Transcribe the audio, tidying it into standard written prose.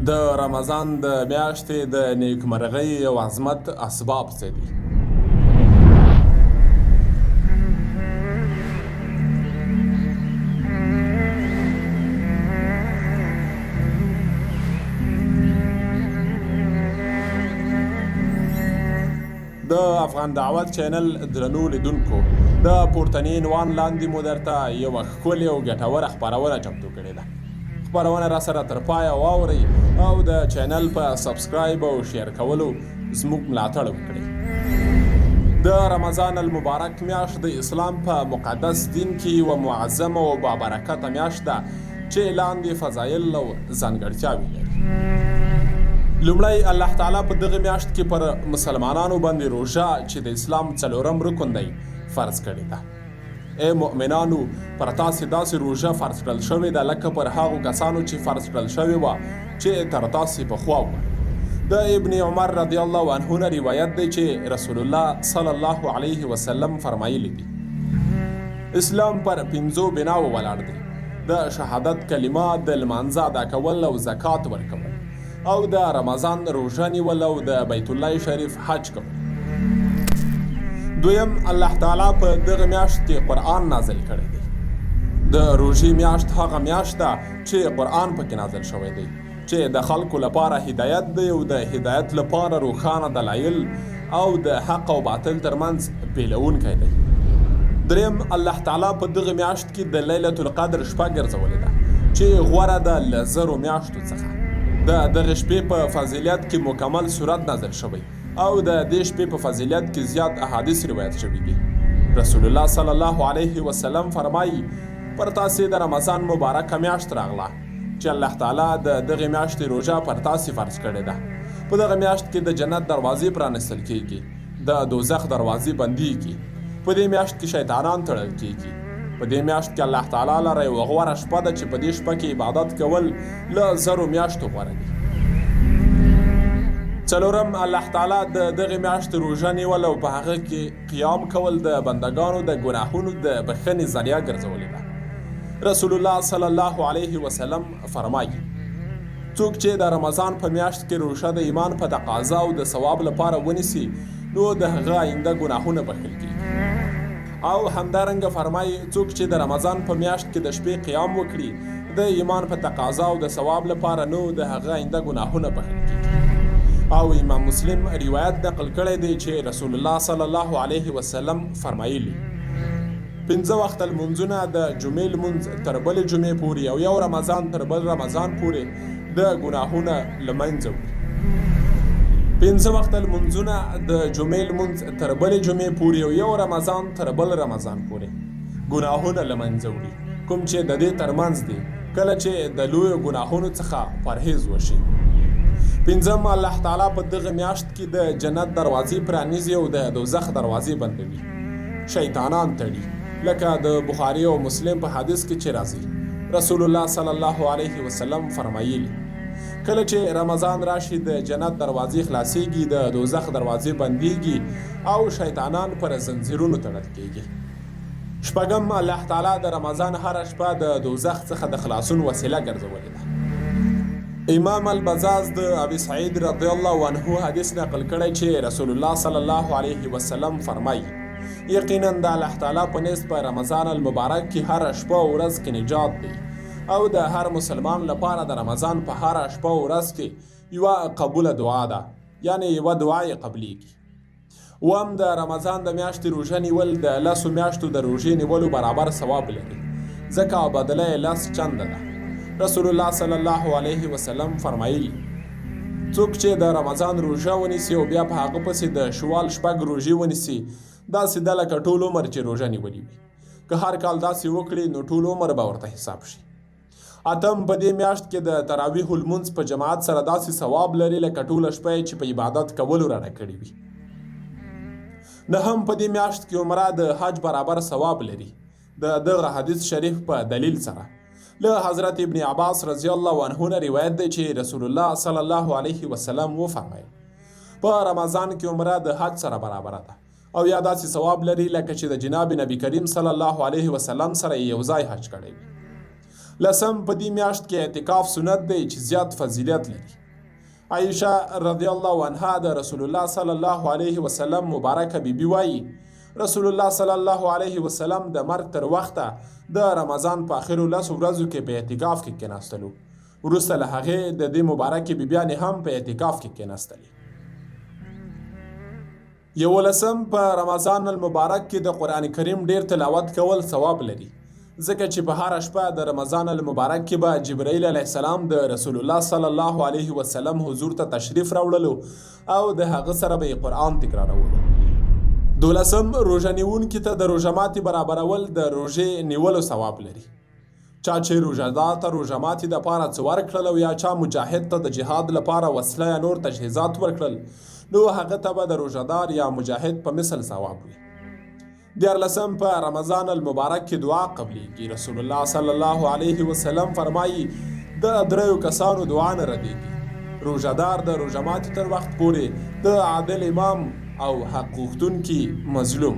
د رمضان د میاشتې د نیکمرغۍ او عظمت اسباب څه دي؟ د افغان دعوت چینل درنو لیدونکو، د پورتني عنوان لاندې مو درته یوه ښکلې او ګټوره خپرونه چمتو کړې ده. خپرونه راسره تر پایه واورئ او د چینل په سبسکرایب او شیر کولو زموږ ملاتړ وکړئ. د رمضان المبارک میاشت د اسلام په مقدس دین کې یوه معظمه او بابرکته میاشت ده چې لاندې فضایل او ځانګړتیاوې لري. لومړی، الله تعالی په دغه میاشت کې پر مسلمانانو باندې روژه چې د اسلام څلورم رکن دی فرض کړې ده. ای مؤمنانو! پر تاسې داسې روژه فرض کړل شوې ده لکه پر هغو کسانو چې فرض کړل شوې وه چې تر تاسې پخوا وه. د ابن عمر رضی الله عنه نه روایت دی چې رسول الله صلی الله علیه وسلم فرمایلي دي، اسلام پر پنځو بناوو ولاړ دی، د شهادت کلمه، د لمانځه ادا کول او زکات ورکول. او د رمضان روژه نیول او د بیت الله شریف حج کول. دویم، الله تعالی په دغه میاشت کې قرآن نازل کړی دی. د روژې میاشت هغه میاشت ده چې قرآن پکې نازل شوی دی، چې د خلکو لپاره هدایت دی او د هدایت لپاره روښانه دلایل او د حق او باطل ترمنځ بېلوونکی دی. دریم، الله تعالی په دغه میاشت کې د لیلة القدر شپه ګرځولې ده چې غوره ده له زرو میاشتو څخه. د دغې شپې په فضیلت کې مکمل سورت نازل شوی او د دې شپې په فضیلت کې زیات احادیث روایت شوي دي. رسول الله صلی الله علیه وسلم فرمایي، پر تاسې د رمضان مبارکه میاشت راغله چې الله تعالی د دغې میاشتې روژه پر تاسې فرض کړې ده. په دغه میاشت کې د جنت دروازې پرانیستل کیږي. د دوزخ دروازې بندیږي، په دې میاشت کې شیطانان تړل کیږي، په دې میاشت کې الله تعالی لره یوه غوره شپه ده چې په دې شپه کې عبادت کول له زرو میاشتو غوره دي. څلورم، الله تعالی د دغې میاشتې روژه نیول او په هغه کې قیام کول د بندګانو د ګناهونو د بښنې ذریعه ګرځولې ده. رسول الله صلی الله علیه وسلم فرمایي. څوک چې د رمضان په میاشت کې روژه د ایمان په تقاضا او د ثواب لپاره ونیسي نو د هغه آینده ګناهونه بښل کیږي. او همدارنګه فرمایي، څوک چې د رمضان په میاشت کې د شپې قیام وکړي د ایمان په تقاضا او د ثواب لپاره نو د هغه آینده ګناهونه بښل کیږي. او امام مسلم روایت نقل کړی دی چې رسول الله صلی الله علیه وسلم فرمایلي. پنځه وخته لمونځونه د جمعې لمونځ تر بلې جمعې پورې او یو رمضان تر بل رمضان پورې د ګناهونه له منځه وړي. پنځه وخته لمونځونه د جمعې لمونځ تر بلې جمعې پورې او یو رمضان تر بل رمضان پورې ګناهونه له منځه وړي، کوم چې د دې ترمنځ دي، کله چې د لویو ګناهونو څخه پرهیز وشي. پنځم، الله تعالی په دغه میاشت کې د جنت دروازې پرانیزي او د دوزخ دروازې بندوي. شیطانان تړي، لکه د بخاري او مسلم په حدیث کې چې راځي، رسول الله صلی الله علیه وسلم فرمایلي، کله چې رمضان راشي د جنت دروازې خلاصیږي، د دوزخ دروازې بندیږي او شیطانان پر زنځیرونو تړل کیږي. شپږم، الله تعالی د رمضان هره شپه د دوزخ څخه د خلاصون وسیله ګرځولې ده. امام البزاز د ابي سعید رضی الله عنه حدیث نقل کړی چې رسول الله صلی الله علیه وسلم فرمایي، یقینا د الله تعالی په نزد په رمضان المبارک کې هره شپه او ورځ کې نجات دی او د هر مسلمان لپاره د رمضان په هره شپه او ورځ کې یوه قبوله دعا ده، یعنې یوه دعا یې قبلیږي. اووم، د رمضان د میاشتې روژه نیول د لسو میاشتو د روژې نیولو برابر ثواب لري، ځکه بدله یې لس چنده ده. رسول الله صلی الله علیه وسلم فرمایلي، څوک چې د رمضان روژه ونیسي او بیا په هغه پسې د شوال شپږ روژې ونیسي، داسې ده لکه ټول عمر چې روژه نیولې وي. که هر کال داسې وکړي نو ټول عمر به ورته حساب شي. اتم، په دې میاشت کې د تراویحو لمونځ په جماعت سره داسې ثواب لري لکه ټوله شپه یې چې په عبادت کولو رڼه کړې وي. نهم، په دې میاشت کې عمره د حج برابر ثواب لري، د دغه حدیث شریف په دلیل سره. له حضرت ابن عباس رضی الله عنه نه روایت دی چې رسول الله صلی الله علیه وسلم وفرمایل، په رمضان کې عمره د حج سره برابره ده. او یا داسې ثواب لري لکه چې د جناب نبی کریم صلی الله علیه وسلم سره یې یو ځای حج کړی وي. لسم، په دې میاشت کې اعتکاف سنت دی چې زیات فضیلت لري. عایشه رضی الله عنها د رسول الله صلی الله علیه وسلم مبارکه بیبي وایي، رسول الله صلی الله علیه وسلم د مرګ تر وخته د رمضان په اخرو لسو ورځو کې په اعتکاف کې کېناستلو. وروسته له هغې د دې مبارکې بیبیانې هم په اعتکاف کې کېناستلې. یولسم، په رمضان المبارک کې د قرآن کریم ډیر تلاوت کول ثواب لري، ځکه چې په هره شپه د رمضان المبارک کې به جبرائیل علیه السلام د رسول الله صلی الله علیه وسلم حضور ته تشریف راوړلو او د هغه سره به یې قرآن تکرارولو. دولسم، روژه نیوونکي ته د روژه ماتي برابرول د روژې نیولو ثواب لري. چا چې روژه دار ته روژه ماتي دپاره څه ورکړل او یا چا مجاهد ته د جهاد لپاره وسله یا نور تجهیزات ورکړل، نو هغه ته به د روژه دار یا مجاهد په مثل ثواب وي. دیارلسم، په رمضان المبارک کې دعا قبلیږي. رسول الله صلی الله علیه وسلم فرمایي، د دریو کسانو دعا نه ردیږي: روژه دار د روژه ماتي تر وخت پورې، د عادل امام او حق غوښتونکي مظلوم.